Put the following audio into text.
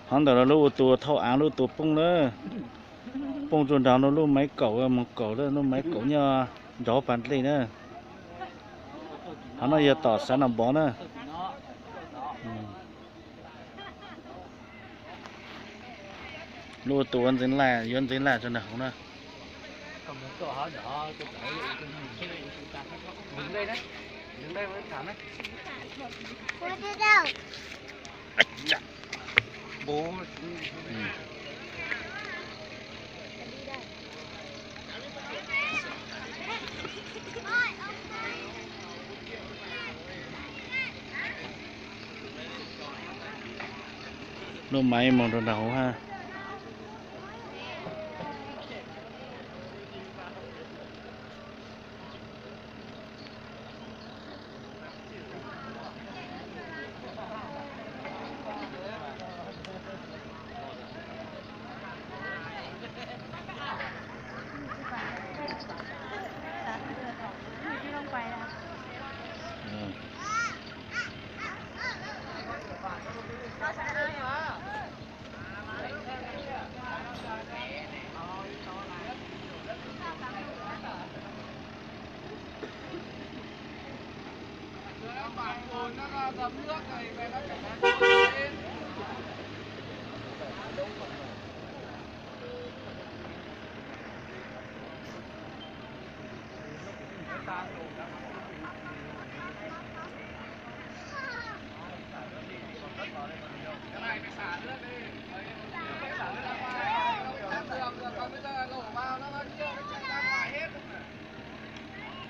Qhov ntawm no lub ua tus thauj av lub tus poob na, poob rau nraud no lub maiv kaum moog kaum lawm, lub maiv kaum nyob nraud pas dlej na. Qhov no yog tom xav nam npov na. Lub ua tus ua ntxeev laj, yuav ntxeev laj rau nram hauv na. Lub maiv moog rau nram hauv hab.